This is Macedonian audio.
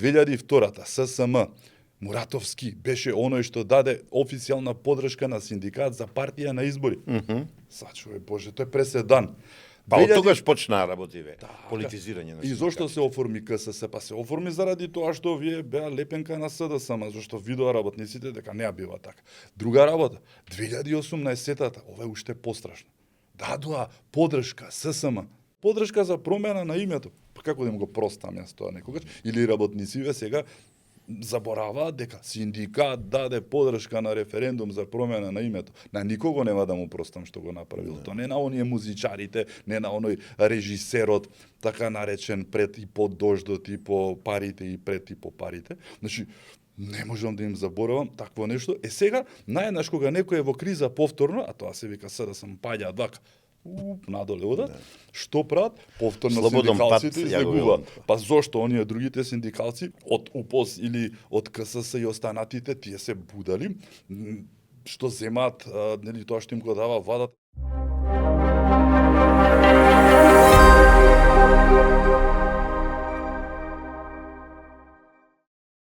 2002-та ССМ Муратовски беше оној што даде официјална подршка на синдикат за партија на избори. Сачуве Боже, тој преседан. Па од тогаш почна работиве, политизирање на И зошто се оформи КСС? Па се оформи заради тоа што овие беа лепенка на СДСМ, зашто видоа работниците дека не бива така. Друга работа, 2018-та, ова е уште пострашно. Дадоа подршка ССМ, подршка за промена на името. Па како да им го простам јас тоа некогаш? Или работниците сега забораваат дека синдикат даде подршка на референдум за промена на името. На никого нема да му простам што го направил. Тоа не на оние музичарите, не на оној режисерот, така наречен пред и под дождот и по парите и пред и по парите. Значи, не можам да им заборавам такво нешто. Сега, наеднаш кога некој е во криза повторно, а тоа се вика СДСМ паѓаат вака, надоле одат, што прават? Повторно синдикалците излегуваат. Па зошто оние другите синдикалци од УПОС или од КСС и останатите, тие се будали, што земаат нели тоа што им го дава владата.